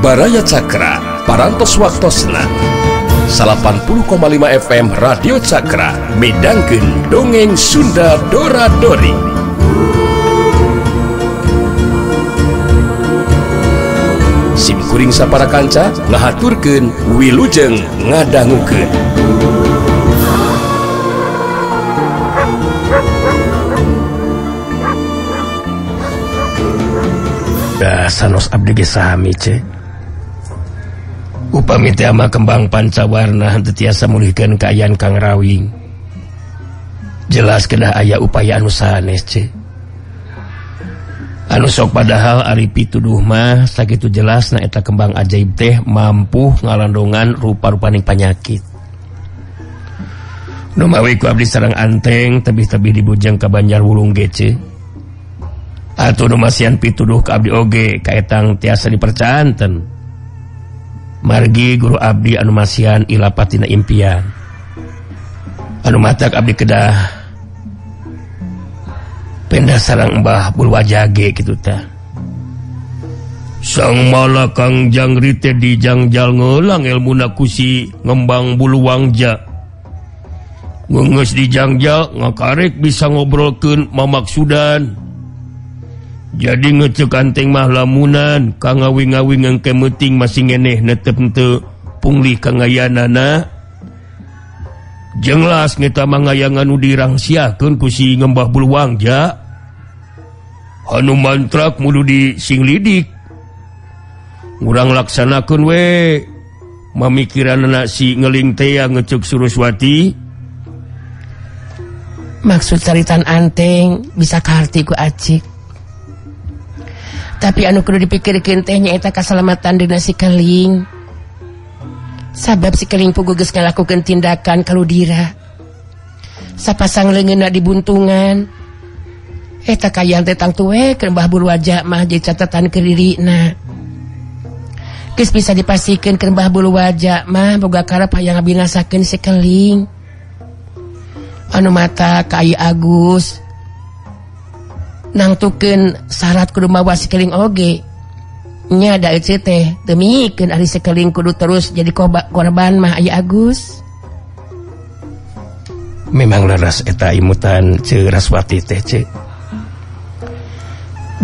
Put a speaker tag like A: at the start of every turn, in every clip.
A: Baraya Cakra, Parantos Waktosna 80,5 FM Radio Cakra midangkeun dongeng Sunda Dora Dori. Sim kuring sapara kanca ngahaturkeun wilujeng ngadangukeun.
B: Da sanos abdi ge sami ce. Upami teh ama kembang pancawarna henteu tiasa mulihkeun kaayaan Kang Rawing. Jelas kedah aya upaya anu sanes ce. Anu sok padahal ari pituduh mah sakitu jelasna eta kembang ajaib teh mampu ngalandongan rupa-rupaning panyakit. Nu mawi ku abdi sareng anteng tebih-tebih dibujeng ka Banjar Wulung ge ce. Atuh nu masihan pituduh ka abdi oge kaetang tiasa dipercanten. Margi guru abdi anu masihan ilapatina impian. Anu matak abdi kedah penda sareng Mbah Bulwajage kitu tah. Sang mala Kang Jangri teh dijangjal ngeulang elmuna ku si Ngembang Buluwangja. Ngeungeus dijangjal ngakarek bisa ngobrolkeun mamaksudan. Jadi ngecek anteng mah lamunan ka ngawing-ngawing engke meuting masih ngeneh netep henteu punglih ka ngayanana. Jenglas ngeta mah ngayangan nu dirangsiakeun ku si Ngembah Buluwangja. Anu mantrak mudu di sing lidik. Urang laksanakeun we mamikiranna si ngeling teh ngecek Suruswati.
C: Maksud caritan anteng bisa kaharti ku acik. Tapi anu kudu dipikirkeun teh nyaeta kasalamatan dina si keling. Sabab si keling puguh geus ngalakukeun tindakan kaludira. Sapasang leungeunna dibuntungan. Eta kaayaan teh tangtu we keur Mbah Bulwaja mah jadi catatan keur dirina. Geus bisa dipastikeun keur Mbah Bulwaja mah boga karep hayang ngabinasakeun si keling. Anu mata ka Ai Agus nangtukeun syarat kudu mawa si keling oge. Nya da ece teh teu mikeun ari si keling kudu terus jadi korban mah Ai Agus.
B: Memang leres eta imutan Ceu Raswati teh ce.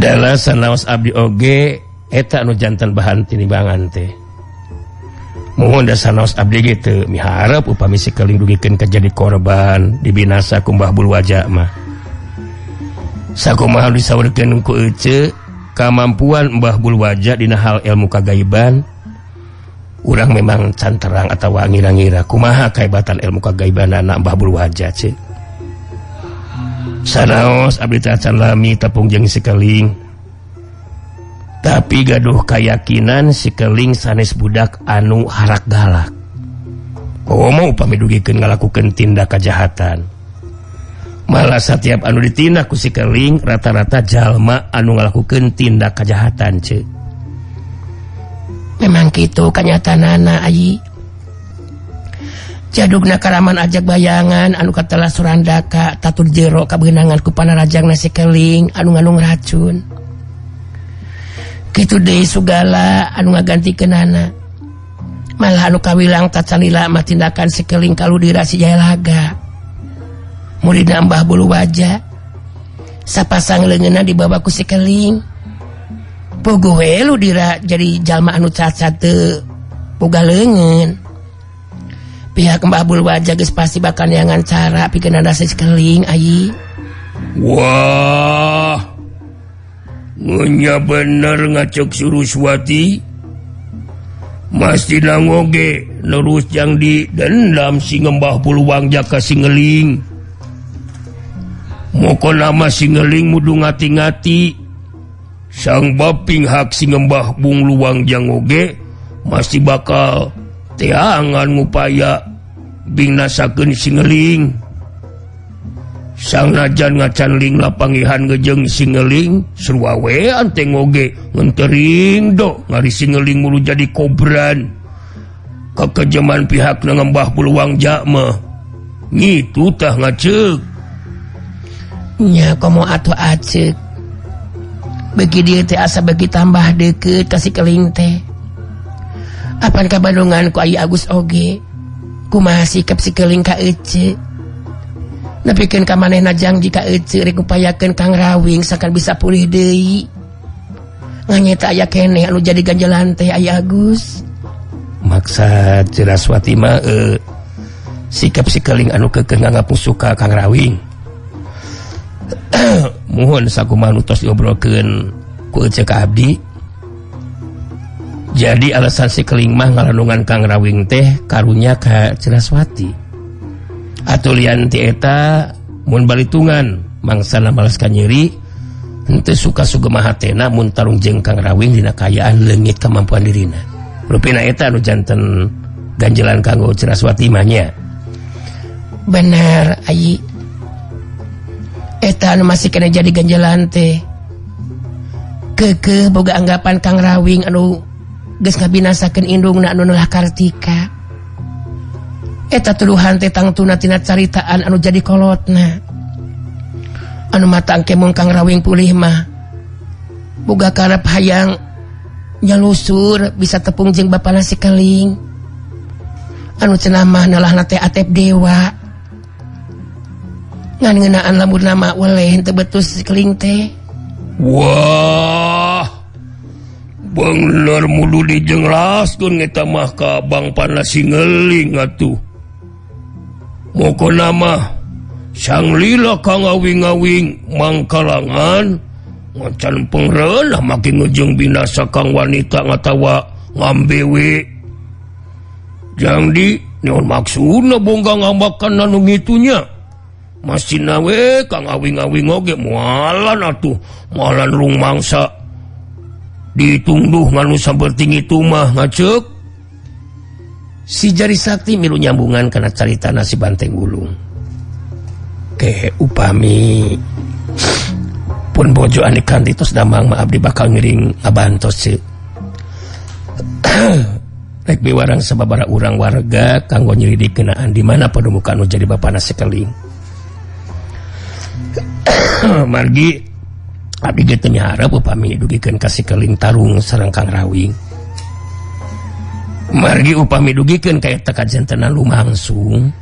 B: Dala sanaos abdi oge eta anu jantan bahan tinimbangan teh. Muhun da sanaos abdi ge teu miharep upami si keling dugikeun ka jadi korban dibinasa ku Mbah Bulwaja mah. Sakumaha disaurkeun ku ece kamampuan Mbah Bulwaja dina hal ilmu kagaiban urang memang can terang atawa ngira-ngira kumaha kahebatan ilmu kagaibanana Mbah Bulwaja ce. Sanaos abdi teh acan lami tepung jeung si keling. Tapi gaduh kayakinan si keling sanes budak anu harak galak. Komo upami dugikeun ngalakukeun tindak kajahatan. Malah setiap anu ditindak ku si keling rata-rata jalma anu ngalakukeun tindak kajahatan ce.
C: Memang kitu kanyataanana ayi. Jadugna karaman ajak bayangan anu katela Surandaka tatur jero kabeunangan ku panarajangna si keling anu nganung racun. Kitu deui sugala anu ngagantikeunana. Malah anu kawilang tacanila mah tindakan si keling kaludira si Jayalaga. Muridna Mbah Bulwaja sapasang leungeunna dibawa ku si keling. Puguh we ludira jadi jalma anu cacat teu boga leungeun. Pihak Mbah Bulwaja geus pasti bakal neangan cara pikeun nanda si keling ayi.
B: Wah, ngenya bener ngacek Suruswati. Masih nangoge nerus jang didendam si Ngembah Buluwangja ka si ngeling. Moko nama si ngeling mudu ngati-ngati. Sang baping hak si Ngembah Bung Luwang jangoge masih bakal teangan ngupaya binasakeun si ngeling. Sang najan ngacanling lapangihan ngejeng si ngeling sarua anteng oge ngentering do ngari si ngeling mulu jadi kobran. Kekejaman pihak Ngembah Buluwang mah ngitu tah ngaceuk.
C: Nya komo atuh acek. Bagi dia teh asa bagi tambah deket kasih keling teh. Apan kabandungan ku Ayi Agus oge kumaha sikap si Keling ka Ece nepikeun ka manehna jangji ka Ece rek ngupayakeun Kang Rawing sakan bisa pulih deui. Nganyeta aya keneh anu jadi ganjalan teh Ayi Agus.
B: Maksa Ciraswati mah sikap si Keling anu keukeuh nganggap musuh ka Kang Rawing. Muhun sakumaha nu tos diobrolkeun ku Ece ka abdi. Jadi alasan si Keling mah ngalandungan Kang Rawing teh karunya ka Ciraswati. Atuh lian ti eta mun balitungan mangsana malas kanyeri henteu suka sugema hatena mun tarung jeung Kang Rawing dina kaayaan leungit kemampuan dirina. Rupina eta anu janten ganjelan kanggo Ciraswati mah nya.
C: Bener Ayi. Eta anu masih kena jadi ganjelan teh. Keukeuh boga anggapan Kang Rawing anu geus ngabinasakeun indungna anu Nelah Kartika. Eta tuduhan teh tangtuna tina caritaan anu jadi kolotna. Anu mata engke mun Kang Rawing pulih mah boga karep hayang nyalusur bisa tepung jeung bapana si Keling. Anu cenah mah nelahna teh Atep Dewa. Ngan ngeunaan lamun nama weleh henteu betus si Keling teh.
B: Wah, bener mudu dijenglaskeun eta mah ka Bang Panasi ngeling atuh. Mokona mah sang lila ka ngawing-ngawing mangkalangan ngacan pengreunah makin ngejeng binasa kang wanita ngatawa ngambewe. Jang di naon maksudna bongga ngambakan anu ngitunya. Masina we kang ngawing-ngawing oge moalan atuh, moalan rung mangsa. Ditungduh nganu saberting itu mah ngaceuk.
C: Si Jari Sakti milu nyambungan kana carita si Banteng Wulung.
B: Ke upami pun bojo ane kanti tos damang mah abdi bakal ngiring ngabantos ceuk. Rek biwarang sababaraha urang warga kanggo nyelidik kenaan di mana paduka anu jadi bapana si Keling. Margi abdi ge teu miharep upami dugikeun ka si Keling tarung sareng Kang Rawing. Margi upami dugikeun ka eta kajantenan lumangsung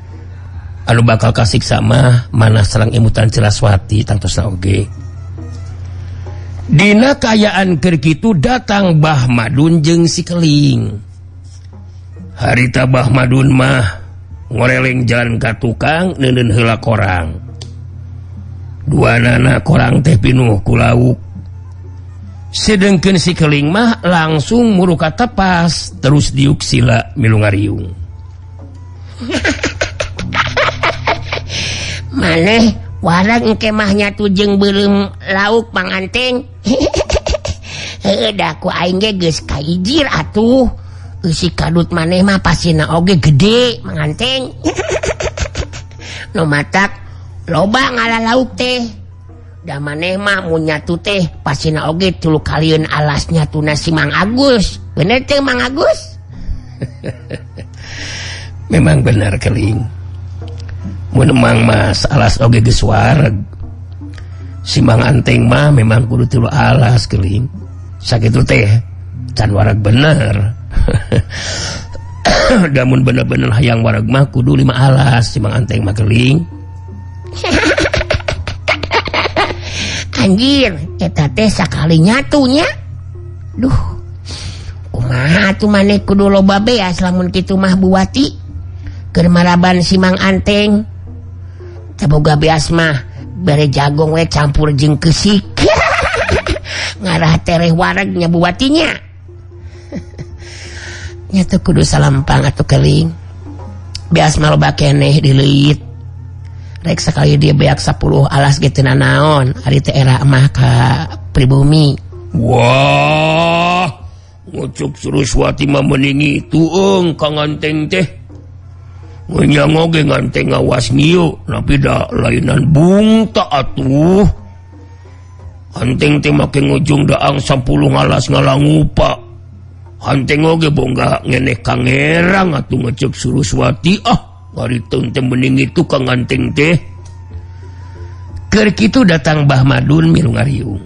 B: anu bakal kasiksa mah manah sareng imutan Ciraswati tangtosna oge.
C: Dina kaayaan keur kitu datang Bah Madun jeung si Keling.
B: Harita Bah Madun mah ngoreleng jalan ka tukang neuneun heula korang. Dua nana korang teh pinuh ku lauk.
C: Sedengkeun si Keling mah langsung muruka tepas
B: terus diuk sila milu ngariung.
D: Maneh warang engke mah nyatu jeung beureum lauk Mang Anteng. Heueuh da ku aing ge geus kaijir atuh. Eusi kadut maneh mah pasina oge gede Mang Anteng. Nu matak loba ngala lauk teh. Da maneh mah mun nyatu teh pasina oge tilu kalieun alasnya tuna si Mang Agus. Bener teh Mang Agus?
B: Memang benar Keling. Mun emang mas alas oge geus wareg. Si Mang Anteng mah memang kudu tilu alas Keling. Sakitu teh can wareg bener. Damun bener-bener hayang wareg mah kudu 5 alas si Mang Anteng mah Keling.
D: Anjir, eta teh sakali nyatunya. Duh. Kumaha atuh maneh kudu loba beas lamun kitu mah Buwati. Keur maraban si Mang Anteng. Teu boga beas mah bere jagung we campur jeung keusik. Ngarah tereh wareg nya Buwatinya.
C: Nya teu kudu salampang atuh Keling. Beas mah loba keneh dileuit. Rek sekali dia beak 10 alas ge teu nanaon ari teh era mah ka pribumi.
B: Wah, ngucuk Suruswati mah meningi tueung ka Nganteng teh. Ngenyang oge Nganteng ngawas ngieu, tapi da lainan bungta atuh. Anteng teh make ngujung daang 10 ngalas ngalangupa. Anteng oge bongga ngeneh kangerang atuh ngecek Suruswati ah. Ngariteng teh mending itu ka Nganteng teh.
C: Keur kitu datang Bah Madun milu ngariung.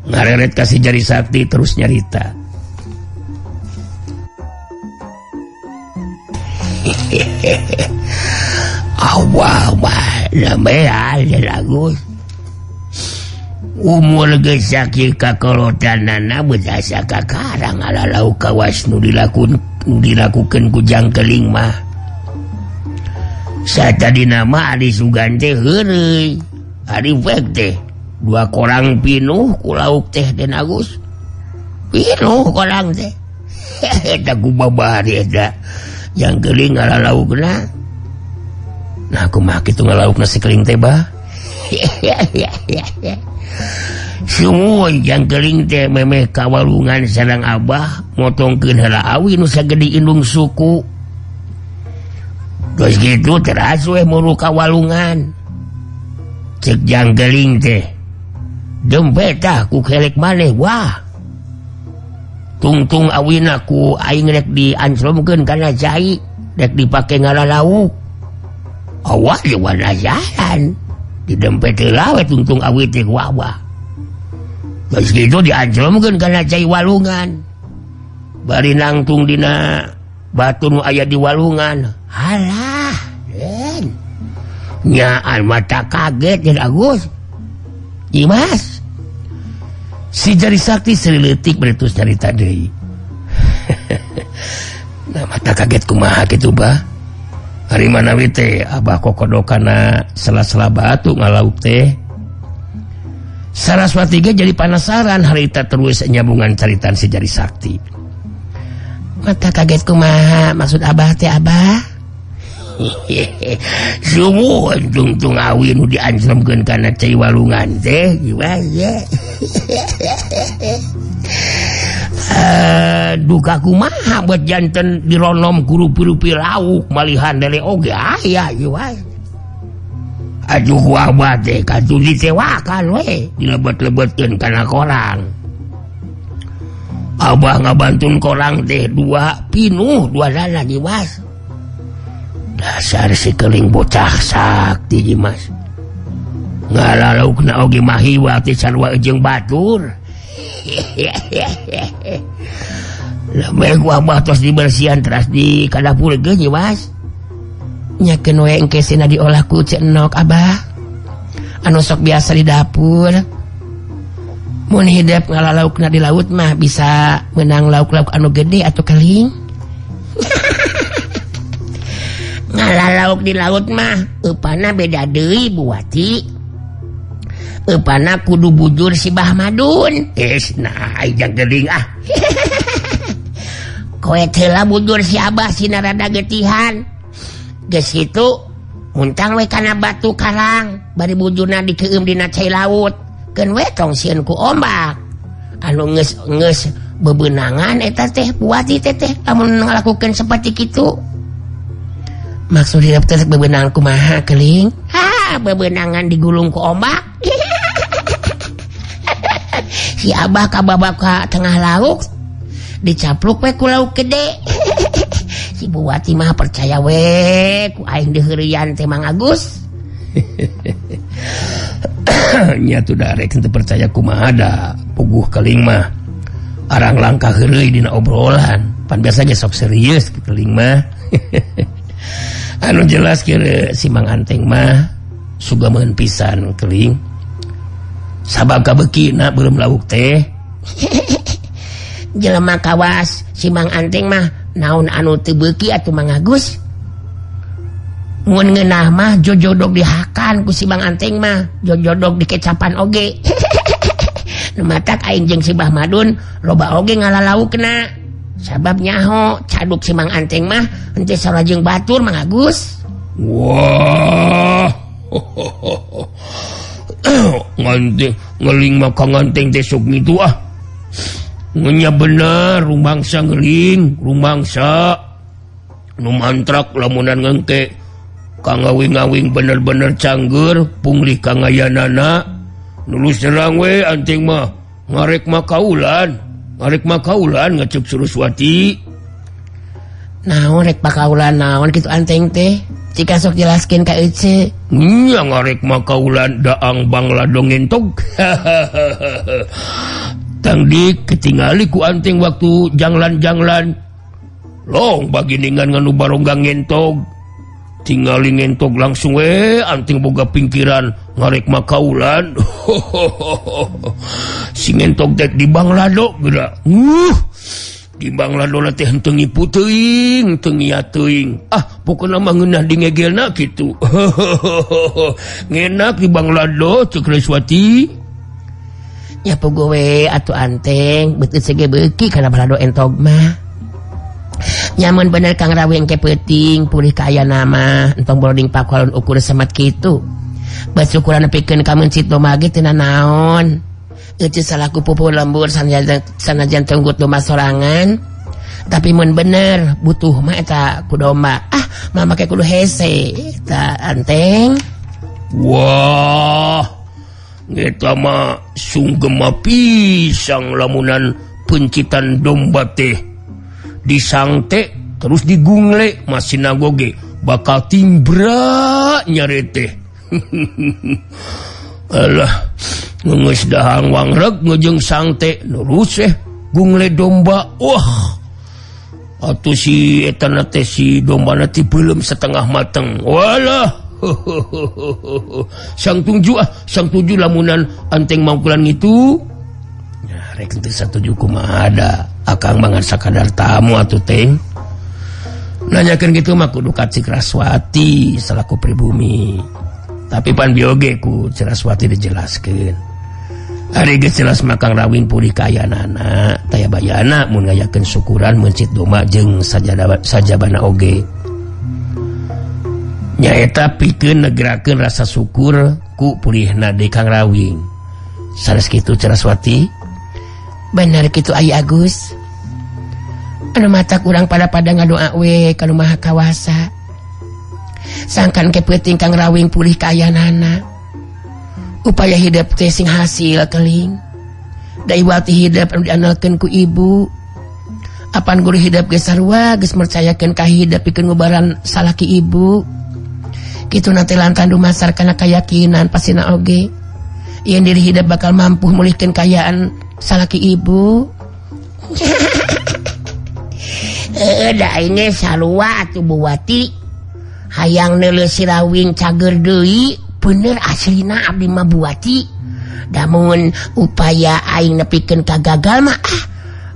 C: Ngareret ka si Jari Sakti terus nyarita.
D: Awal mah lemean Agus. Umur geus sakieu kakolotanana beus asa kakarang ngala lauk kawas nu dilakukeun ku Jangkeling mah. Satadina mah ari sugan teh heureuy, ari fek teh dua korang pinuh ku lauk teh Den Agus. Pinuh korang teh. Eta kumaha eta Jangkeling ngalalaukna.
C: Nah kumaha kitu ngalaukna si keling teh bah?
D: Sumuhun Jangkeling teh memeh kawalungan sareng Abah motongkeun heula awi nu sagede indung suku. Terus gitu teras we muru kawalungan. Cek Jangkeling teh dempe tah ku kelek maneh wah. Tungtung awina ku aing rek dianclomkeun kana cai rek dipake ngalalauk. Awak di warna jalan didempet heula we tungtung awi teh ku Abah. Geus kitu dianclomkeun kana cai walungan. Bari nangtung dina batu nu aya di walungan. Halah, Den. Nyaan mata kaget Den Agus. Dimas.
C: Si Jari Sakti seri leutik bari terus nyarita deui. Nah mata kaget kumaha kitu bah? Ari manawi teh Abah kokodokana sela-sela batu ngalauk teh. Saraswati ge jadi penasaran harita terus nyambungan caritan si Jari Sakti. Mata kaget kumaha maksud Abah teh Abah?
D: Sumuhun tungtung awi nu dianclomkeun kana cai walungan teh gimana? Duka kumaha buat janten dironom ku rupi-rupi lauk malihan lele oge aya ieu wae. Aduh ku Abah teh katuh ditewakan we dilebet-lebetkeun kana korang. Abah ngabantun korang teh dua pinuh dua dana Dimas. Dasar si keling bocah sakti Dimas. Ngalalaukna oge mahiwa teh sarua jeung batur. Lameh ku Abah tos dibersihan teras di kadapur ge Dimas.
C: Nyakeun we engke sina diolah ku Ceu Enok Abah. Anu sok biasa di dapur. Mun hidep ngalalaukna di laut mah bisa menang lauk-lauk anu gede atau keling.
D: Ngalalauk di laut mah eupana beda deui Bu Wati. Eupana kudu bujur si Bah Madun. Es nah Jangkeling ah. Koe heula bujur si Abah sina rada getihan. Geus kitu muntang we kana batu karang bari bujurna dikeueum dina cai laut. Keun we tong sieun ku ombak. Anu geus bebenangan eta teh Bu Wati teh teh lamun ngalakukeun saperti kitu.
C: Maksud hidup teh bebenangan kumaha keling?
D: Ha, bebenangan digulung ku ombak. Si Abah kababak ka tengah laut dicapluk we ku lauk gede. Si Bu Wati mah percaya we ku aing diheureyan teh Mang Agus.
B: Nya tuh darek teu percaya kumaha da puguh keling mah. Arang langkah heureuy dina obrolan. Pan biasa ge sok serius keling mah. Anu jelas kira si Mang Anteng mah sugameun pisan keling. Sabab kabeukina beureum lauk teh.
D: Jelema kawas si Mang Anteng mah naon anu teu beuki atuh Mang Agus. Mun ngeunah mah jojodog dihakan ku si Mang Anteng mah, jojodog dikecapan oge. Nu matak aing jeung si Bah Madun loba oge ngalalaukna. Sabab nyaho caduk si Mang Anteng mah henteu sarua jeung batur Mang Agus.
B: Wah. Nganteng ngeling maka nganteng teh sok ngitu ah. Ngenya bener rumangsa ngeling, rumangsa nu mantrak lamunan ngengke kang ngawing-ngawing bener-bener cangger punglih kangayanana nulus serang we anting mah ngarek makaulan ngecep Suruswati.
C: Naon rek pakaulan naon kitu anteng teh? Cika sok jelaskeun ka Ece.
B: Nya ngarek makaulan daang bangla dongentog. Tang dik ketingali ku anting waktu janglan-janglan Long baginingan nganu baronggang ngentog. Tingali ngentog langsung we anting boga pingkiran ngarek makaulan. Si ngentog teh di Banglado geura. Di Banglado teh henteu ngipu teuing, teu ngia teuing. Ah, pokona mah ngeunah di ngegelna kitu. Ngenak di Banglado ceuk Reswati.
C: Nya pogo we atuh anteng beuteut sege beuki kana balado entog mah. Nyaman bener Kang Rawing ke peuting pulih ka ayana mah entong boroding pakualon ukur semat kitu. Basukuran nepikeun ka meuncit domba ge teu nanaon. Euceut salaku pupuh lembur sanajan tenggut domba sorangan. Tapi mun bener butuh mah eta ku domba. Ah, mah make kudu hese eta anteng.
B: Wah, eta mah sunggema pisang lamunan pencitan domba teh. Disangte terus digungle masih nagoge bakal timbra nyarete. Alah, ngeus dahang wangreg ngejeng sangte nurus gungle domba. Wah, atuh si eta teh si domba teh belum setengah mateng. Walah. Sang tungju ah, sang tuju lamunan anteng mangkulan itu. Ya, rek teu satuju kumaha da. Akang mangan sakadar tamu atuh teng. Nanyakeun kitu mah kudu ka Cik Raswati selaku pribumi. Tapi pan bioge ku Cik Raswati dijelaskeun. Ari geus jelas mah Kang Rawing pulih kaayaanana, taya bayana mun ngayakeun syukuran meuncit domba jeung sajabana oge. Nyaeta pikeun negerakeun rasa syukur ku pulihna deui Kang Rawing. Sanes kitu Cik Raswati?
C: Bener kitu Ai Agus. Anu mata kurang pada-pada ngadoa we ka Nu Maha Kawasa. Sangkan ke peuting Kang Rawing pulih kaayaanana. Upaya hidup teh sing hasil keling. Da iwati hidup anu diandalkeun ku ibu. Apan guru hidup geus sarua geus mercayakeun ka hidup pikeun ngubaran salaki ibu. Kitu nanti lantan dumasar kana kayakinan pasina oge. Yen diri hidup bakal mampu mulihkeun kaayaan salaki ibu.
D: Da aing sarua atuh Buwati. Hayang neuleuh si Rawing cager deui, bener aslina abdi mah Buwati. Da mun upaya aing nepikeun ka gagal mah ah,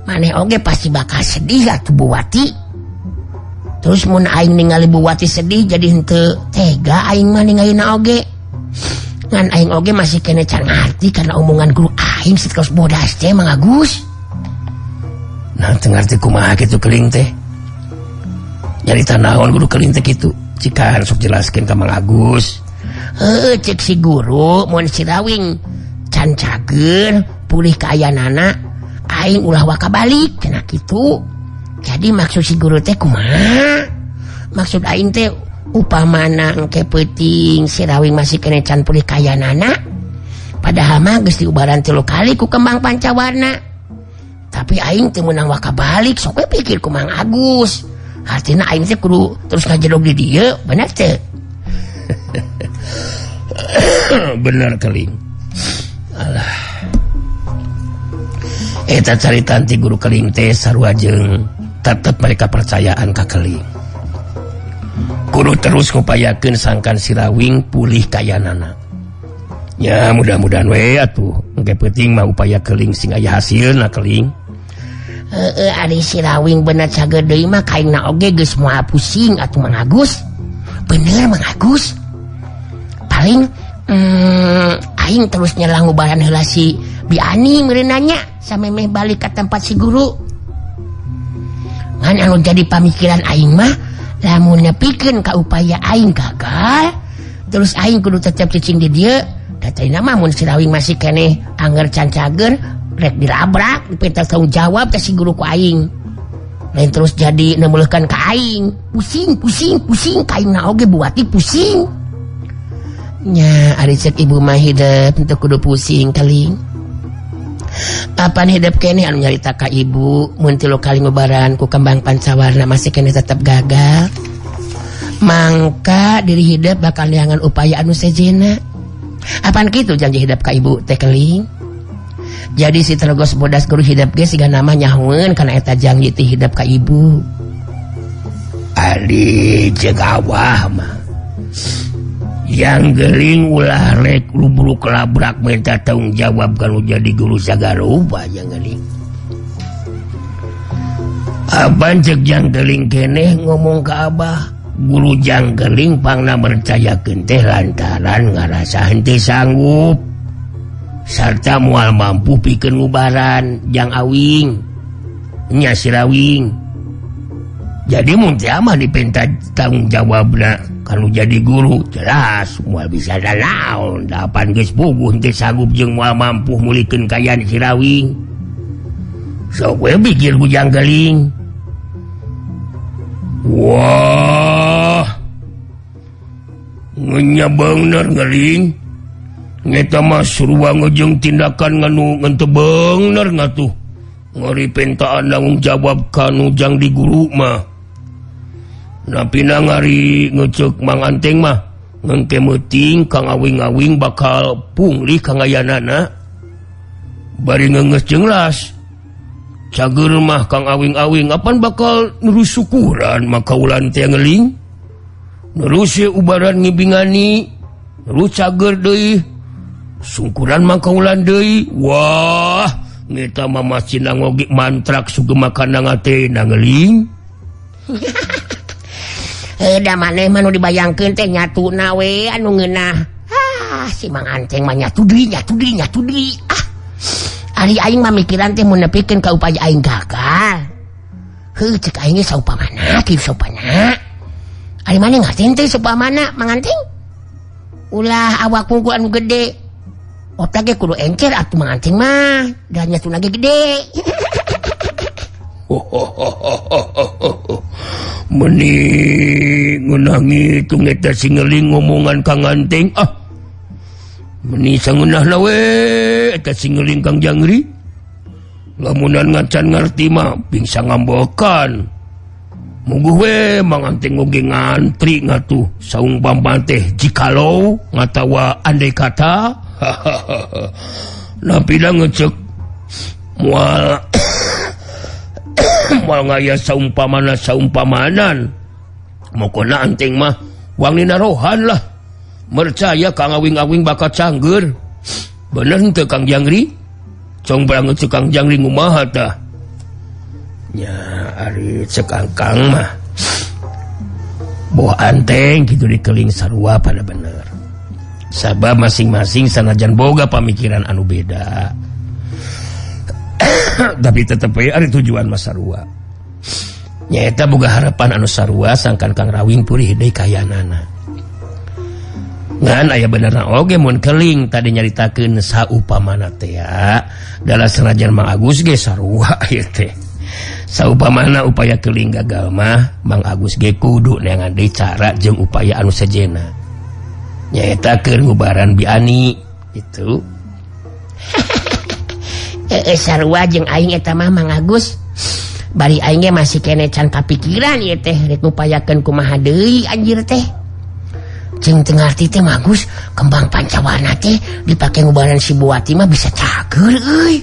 D: maneh oge pasti bakal sedih atuh Buwati. Terus mun aing ningali Buwati sedih jadi henteu tega aing mah ningalina oge. Ngan aing oge masih kene can ngarti karena omongan guru aing si terus bodas teh Mang Agus.
B: Nah, teu ngarti kumaha kitu keling teh. Nyarita naon guru keling teh kitu? Cikan sok jelaskeun ka Mang Agus.
D: Heueuh cek si guru mun si Rawing can cager pulih kaayaanana aing ulah waka balik cenah kitu. Jadi maksud si guru teh kumaha? Maksud aing teh upamana engke peuting si Rawing masih kene can pulih kaayaanana padahal mah geus diubaran 3 kali ku kembang pancawarna. Tapi aing teu meunang waka balik sok we pikir ku Mang Agus. Artina aing teh kudu terus ngajedog di dieu, bener teu?
B: Bener keling. Alah. Eta carita ti guru keling teh sarua jeung tetep mereka percayaan ka keling. Kudu terus ngupayakeun sangkan si Rawing pulih kayanana. Ya mudah-mudahan we atuh engke peuting mah upaya keling sing aya hasilna keling.
D: Heeh ari si Rawing bener cager deui mah kaingna oge geus moal pusing atuh Mang Agus. Bener Mang Agus. Paling aing terus nyelang ngubaran heula si Biani meureunanya samemeh balik ka tempat si guru. Ngan anu jadi pamikiran aing mah lamun nepikeun ka upaya aing gagal terus aing kudu tetep cicing di dieu. Datayna mah mun si Rawing masih keneh anger can cager rek dilabrak dipinta tanggung jawab ka si guru ku aing. Lain terus jadi nemuleuhkeun ka aing. Pusing pusing pusing ka aingna oge Buwati pusing.
C: Nya ari cek ibu mah hidup teu kudu pusing keling. Apan hidup keneh anu nyarita ka ibu mun 3 kali ngubaran ku kembang pancawarna masih keneh tetep gagal. Mangka diri hidup bakal neangan upaya anu sejena. Apan kitu janji hidup ka ibu teh keling. Jadi si tergos bodas guru hidup ge siga nama nyahueun kana eta janji ti hidup ka ibu.
B: Ari ceuk Abah mah yang geling ulah rek lubruk labrak minta tanggung jawab kalau jadi guru sagarupa yang geling. Aban cek jang geling keneh ngomong ke Abah, guru jang geling pangna percayakeun teh lantaran ngarasa henteu sanggup sarta moal mampu pikeun ngubaran jang awing nya sirawing. Jadi mun teh mah dipenta tanggung jawabna kalau jadi guru jelas moal bisa naon dapan geus puguh teu sanggup jeung moal mampu mulikeun kaayaan sirawing. Sok we pikir bujang geling. Wah, ngenya bener geling. Ngeta mah sarua jeung tindakan nganu ngenteu bener ngatuh. Ngori pentaan tanggung jawab kanu jang di guru mah. Napina ngari ngecek Mang Anteng mah ngengke meuting kang awing-awing bakal punglih kangayanana. Bari ngeungeus jeunglas. Cager mah kang awing-awing apan bakal nerus syukuran maka ulan teh ngeling. Nerus ubaran ngibingani, nerus cager deui. Sungkuran mah kaulan deui. Wah, ngeta mah masih ngogi mantrak sugema kana ngate ngeling.
D: Da maneh mah nu dibayangkeun teh nyatuna we anu ngeunah. Ah, si Mang Anteng mah nyatu deui, nyatu deui, nyatu deui. Ah. Ari aing mah mikiran teh mun nepikeun ka upaya aing gagal. Heuh cek aing ge saupamana kieu saupamana. Ari maneh ngarti teh saupamana Mang Anteng? Ulah awak ku anu gede. Otak ge kudu encer atuh Mang Anteng mah, da nyatuna ge gede.
B: Meni ngeunah ngitung eta singeling ngomongan Kang Anteng. Ah, meni sangeunahna we eta singeling Kang Jangri. Lamunan ngacan ngarti mah pingsa ngambokan. Mungguh we Mang Anteng oge ngantri ngatuh saung bamban teh jikalau ngatawa andai kata. Napina ngecek moal moal ngaya saumpamana saumpamanan. Mokona Anteng mah wangi narohan lah. Mercaya kang awing-awing bakat cangger. Bener henteu Kang Jangri? Cong banget cek Kang Jangri ngumaha tah? Nya ari cek Kang mah. Boh Anteng kitu dikeling sarua pada bener. Sabab masing-masing sanajan boga pamikiran anu beda. Tapi tetep we ari tujuan mah sarua. Nyaeta boga harapan anu sarua sangkan Kang Rawing purih deui kayanana. Ngan aya benerna oge mun keling tadi nyaritakeun saupamana teh dalah sanajan Mang Agus ge sarua ieu teh. Saupamana upaya keling gagal mah Mang Agus ge kudu neangan deui cara jeung upaya anu sejenna. Nyaeta keur ngubaran Biani itu.
D: Sarua jeung aing eta mah Mang Agus. Bari aing ge masih kene can kapikiran ieu teh rek ngupayakeun kumaha deui anjir teh. Jeung teu ngarti teh Mang Agus, kembang pancawarna teh dipake ngubaran si Buwati mah bisa cager euy.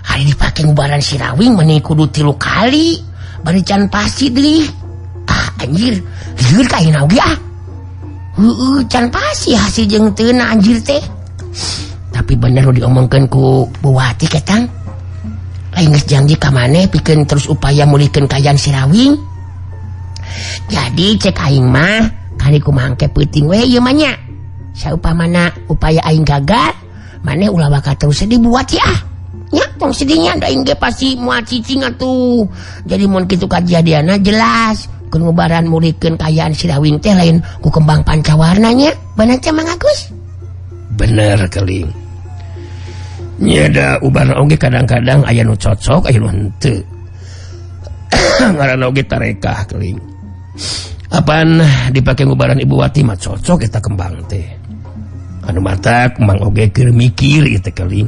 D: Hari dipake ngubaran si Rawing meni kudu 3 kali. Bari can pasti deui. Ah anjir, lieur ka aing oge ah. Heueuh can pasti hasil jeung teu na anjir teh. Tapi bener nu diomongkeun ku Buwati ketang. Lain geus janji ka maneh pikeun terus upaya mulihkeun kaayaan si Rawing. Jadi cek aing mah kali kumaha engke peuting we ieu mah nya. Saupamana upaya aing gagal, maneh ulah bakal terus sedih Buwati ah. Nya tong sedihnya da aing ge pasti moal cicing atuh. Jadi mun kitu kajadianna jelas keur ngubaran mulihkeun kaayaan si Rawing teh lain ku kembang pancawarna nya. Bener teh Mang Agus?
B: Bener keling. Nya da ubarna oge kadang-kadang aya nu cocok aya nu henteu. Ngaranna oge tarekah keling. Apan dipake ngubaran Ibu Wati mah cocok eta kembang teh. Anu matak Mang oge keur mikir ieu teh keling.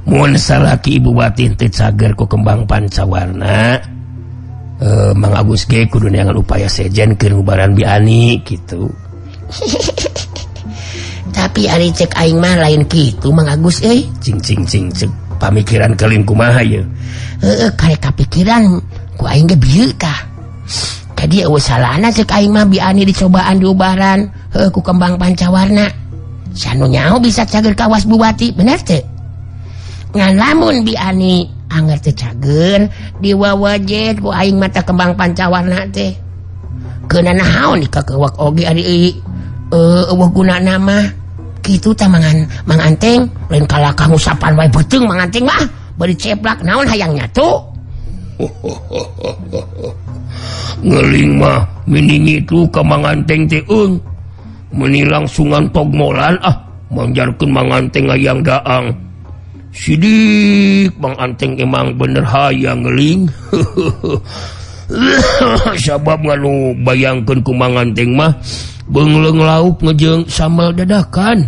B: Mun salaki Ibu Wati teh cager ku kembang pancawarna, Mang Agus ge kudu neangan upaya sejen keur ngubaran Biani kitu.
D: Tapi ari cek aing mah lain kitu Mang Agus euy.
B: Cing cing cing cek pamikiran keling kumaha ye?
D: Heeh, kare kapikiran ku aing ge bieu tah. Kadi eueuh salahna ceuk aing mah biani dicobaan diubaran heuh ku kembang pancawarna. Sanu nyaho bisa cager kawas Buwati bener teu? Ngan lamun biani anger teu cager diwawajet ku aing mata kembang pancawarna teh. Keuna naon dikakewak oge ari eueuh gunana mah. Kitu tah mangan Mang Anteng lain kalakah ngusapan wae beuteung Mang Anteng mah bari ceplak naon hayang nyatu.
B: Ngeling mah miningi tu ka Mang Anteng teh eung. Meni langsungan togmolan ah manjarkeun Mang Anteng hayang daang. Sidik Mang Anteng emang bener hayang ngeling. Sabab nganu bayangkeun ku Mang Anteng mah beungleng lauk ngejeung sambal dadakan.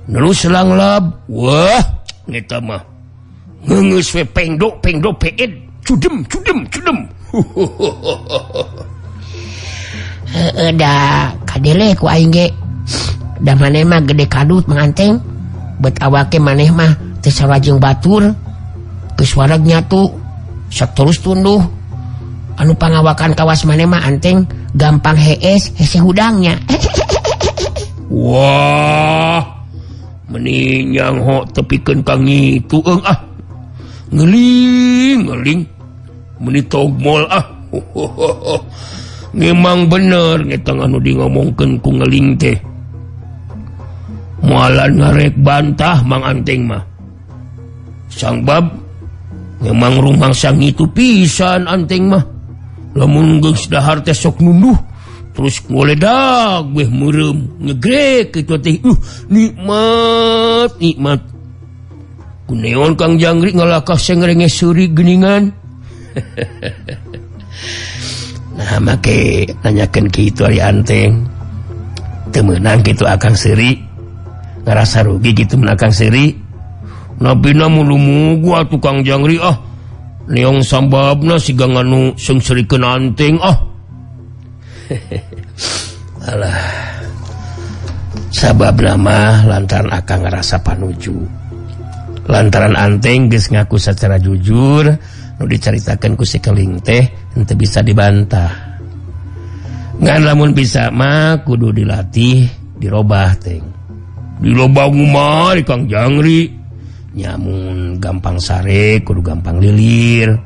B: Nelu selanglab, wah eta mah ngeungeus we pengdo pengdo peed cudem cudem cudem.
D: Heeh da kadele ku aing ge. Da maneh mah gede kadut Mang Anteng. Bet awake maneh mah teu sarajeng batur. Geus wareg nyatu, sok terus tunduh. Anu pangawakan kawas maneh mah Anteng gampang hees hese hudangnya.
B: Wah, meni nyangho tepikeun ka ngitu eung ah. Ngeling ngeling meni togmol ah. Memang bener ngetang anu di ngomongkeun ku ngeling teh. Moalan ngarek bantah Mang Anteng mah. Sangbab memang rumangsa ngitu pisan Anteng mah. Lamun geus dahar teh sok nunduh terus ngoledag weh meureum ngegrek kitu teh. Nikmat nikmat. Kuneon Kang Jangri ngalakah sengrenge seuri geuningan. Nah make nanyakeun kitu ari Anteng. Teu meunang kitu akang seuri. Ngarasa rugi kitu mun akang seuri. Nabina mulumugu atuh Kang Jangri ah. Neong sambabna siga nganu seungseurikeun Anteng ah. Alah. Sababna mah lantaran akang ngarasa panuju. Lantaran Anteng geus ngaku secara jujur nu dicaritakeun ku si keling teh henteu bisa dibantah. Ngan lamun bisa mah kudu dilatih dirobah teh. Dirobah kumaha Kang Jangri? Nyamun gampang sare kudu gampang lilir.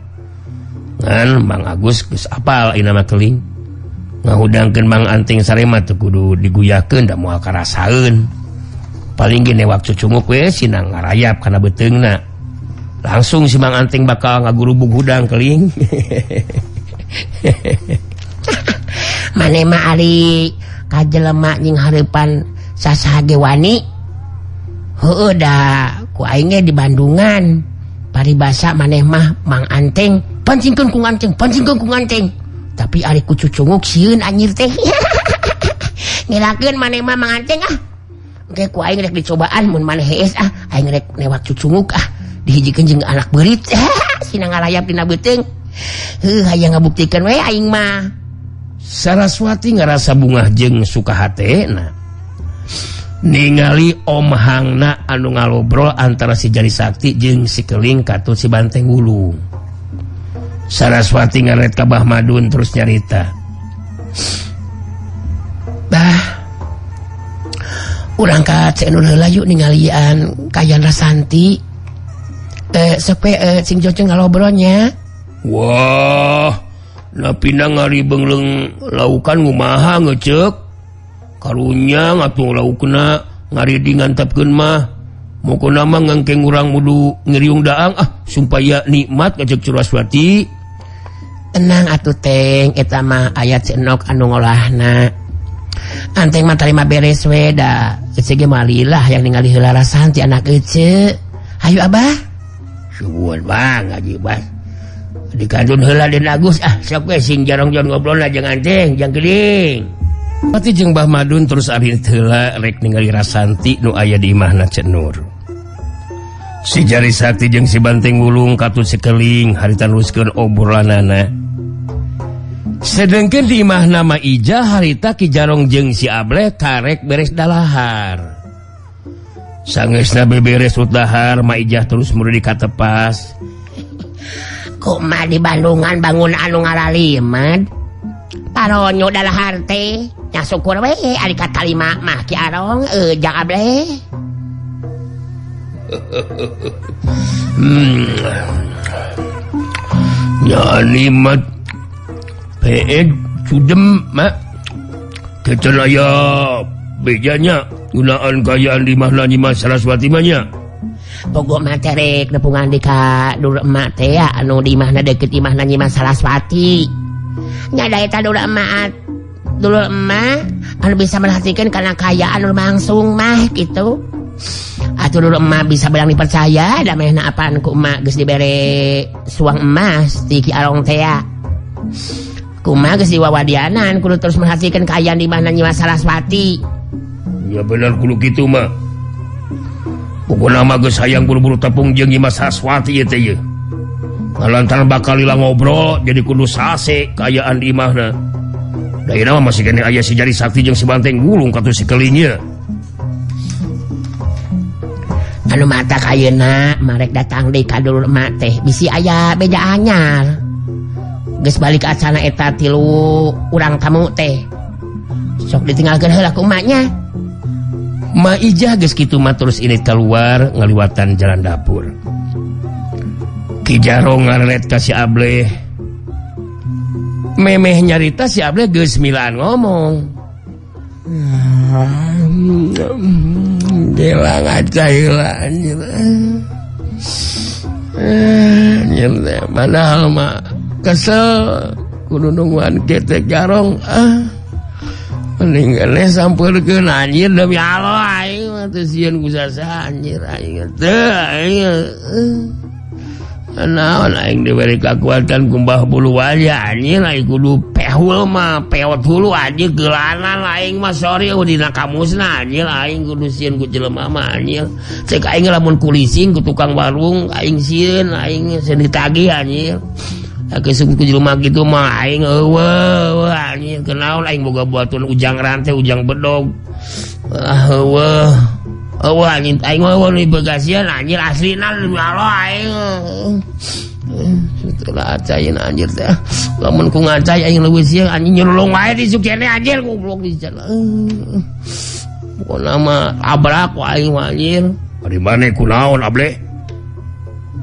B: Ngan Mang Agus geus apal ayeuna mah keling. Ngahudangkeun Mang Anteng sare mah teu kudu diguyahkeun da moal karasaeun. Paling ge newak cucunguk we sinang ngarayap kana beuteungna. Langsung si Mang Anteng bakal ngagurubug hudang keling.
D: Maneh mah ari ka jelema nying hareupan sasaha ge wani. Heueuh da ku aing ge di Bandungan. Paribasa maneh mah Mang Anteng pancingkeun ku Anteng, pancingkeun ku Anteng. Tapi ari ku cucunguk sieun anjir teh. Ngelakeun maneh mah Mang Anteng ah. Engke ku aing rek dicobaan mun maneh hees ah, aing rek newak cucunguk ah. Dihijikeun jeung anak beurit. Sina ngalayap dina beuteung. Heuh hayang ngabuktikeun we aing mah.
B: Saraswati ngarasa bungah jeung sukahatena. Ningali Om Hangna anu ngalobrol antara si Jari Sakti jeung si Keling katut si Banteng Wulung. Saraswati ngaret ka Bah Madun terus nyarita.
D: Bah, urang ka Ceu Nur heula yuk ningalian kayan Rasanti. Sok we sing jocong ngalobrolnya.
B: Wah, napina ngari bengleng laukan ngumaha ngeceuk. Karunya ngatuh laukna ngari di ngantapkeun mah. Mokona mah ngangkeng urang mudu ngiriung daang ah supaya nikmat ngeceuk Suraswati.
D: Tenang atuh Teng, eta mah aya Cenok anu ngolahna. Anteng mah tarima beres we da ece ge moal lillah yang ningali heula Rasanti anak ece. Hayu Abah.
B: Suwun bang ngaji bas. Dikadun heula Den Agus ah sok we sing jarong-jarong ngobrolna jeung Anteng jeung Keling.
A: Pati jeung Bah Madun terus arit heula rek ningali Rasanti nu aya di imahna Ceu Nur. Si Jari Sakti jeung si Banteng Wulung katut si Keling harita neruskeun obrolanana. Sedengkeun di imahna Ma Ijah harita Ki Jarong jeung si Ableh karek beres dalahar. Sangeusna beberes dahar Ma Ijah terus muru dikatepas.
D: Kumaha di Bandungan bangun anu ngalaliman? Paronyo dalahar teh nya syukur we ari katalima mah Ki Arong Jang Ableh.
B: Ya nikmat peed sudem mak kecan aya bejanya gunaan kayaan di mahna Nyimas Saraswati mah nya.
D: Pokok mah terek nepungan di ka dulur emak teh anu di imahna deket imahna Nyimas Saraswati. Nya da eta dulur emak anu bisa merhatikan kana kayaan anu langsung mah gitu. Atuh dulur emak bisa belang dipercaya da mehna apaan ku emak geus dibere suang emas ti Ki Arong teh. Kumaha geus diwawadianan kudu terus merhatikan kaayaan di imahna Nyimas Saraswati.
B: Ya bener kudu kitu mah. Pokona mah geus hayang buru-buru tepung jeung Nyimas Saraswati ieu teh ieu. Lantaran bakal lila ngobrol jadi kudu sase kaayaan di imahna. Da ieu mah masih keneh aya si Jari Sakti jeung si Banteng Wulung katuh si Keling ieu.
D: Anu mata ayeuna marek datang deui ka dulur emak teh bisi aya beja anyar. Geus balik acana eta tilu urang tamu teh. Sok ditinggalkeun heula ku emaknya.
A: Ma Ijah geus kitu mah terus ini keluar ngaliwatan jalan dapur. Ki Jarong ngarelet ka si Ableh. Memeh nyarita si Ableh geus milaan ngomong.
B: Gila ngaca heula anjir. Anjir padahal mah kesel kudu nungguan ketek Jarong ah. Mending keneh sampeurkeun anjir demi Allah aing mah teu sieun ku saha anjir aing teu aing. Naon aing diberi kakuatan ku Mbah Bulu aja anjir aing kudu pehul mah peot hulu anjir geulanan aing mah sorry dina kamusna anjir aing kudu sieun ku jelema mah anjir. Cek aing lamun kulising ku tukang warung aing sieun aing sieun ditagih anjir. Kesung ku jelema kitu mah aing eueuh anjir kenaon aing boga buatun ujang rantai ujang bedog ah eueuh eueuh anjir aing mah eueuh begasian anjir aslina demi Allah aing setelah acain anjir teh lamun ku ngacai aing leuwih sieun anjing nyelulung wae di sukene anjir goblok di jalan pokona mah abrak ku aing mah anjir. Ari maneh kunaon Ableh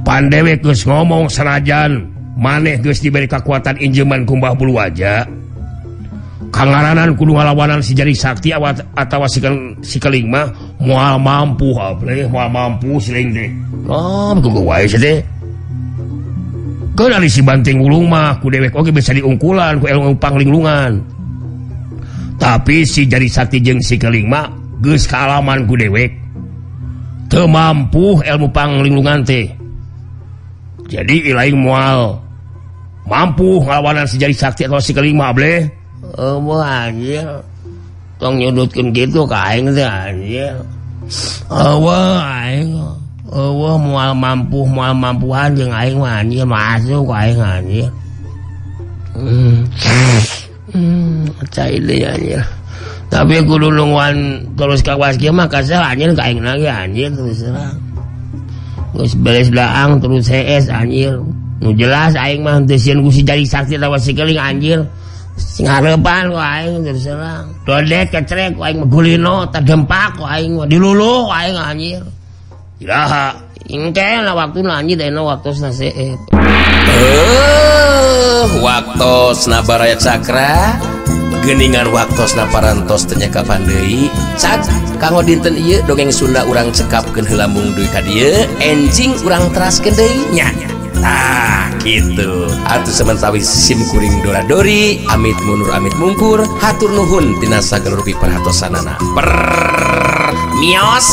B: pandewe geus ngomong sanajan maneh geus diberi kakuatan injeman ku Mbah Bulu aja. Kangaranan kudu ngalawanan si Jari Sakti atawa si Keling mah moal mampu Ableh, moal mampu si Ling teh. Oh, kudu wae sia teh. Keun ari si Banteng Wulung mah ku dewek oge bisa diungkulan ku ilmu panglinglungan. Tapi si Jari Sakti jeung si Keling mah geus kaalaman ku dewek. Teu mampu ilmu panglinglungan teh. Jadi ilaing moal mampu ngalawanan si Jari Sakti atau si Keling mah Ableh.
D: Eueuh anjir. Tong nyudutkeun kitu ka aing teh anjir. Eueuh aing. Eueuh moal mampu moal mampuan jeung aing mah anjir masuk aing anjir. Cai deui anjir. Tapi kudu nungguan terus kawas kieu mah kasel anjir ka aing lagi anjir terus terang. Geus beres daang terus hees anjir. Nu jelas aing mah teu sieun ku si Jari Sakti atawa si Keling anjir. Sing hareupan ku aing terus terang. Dodek kecrek ku aing mah gulino tadempak ku aing mah diluluh ku aing anjir. Iraha engke lah waktuna anjir dena waktosna seet.
A: Waktosna Baraya Cakra geuningan waktosna parantos teu nyakapan deui. Cak kanggo dinten ieu dongeng Sunda urang cekapkeun heula mung dugi ka dieu enjing urang teraskeun deui nya. Tah kitu atuh samentawis sim kuring dora dori amit mundur amit mungkur hatur nuhun tina sagala rupi perhatosanana. Mios.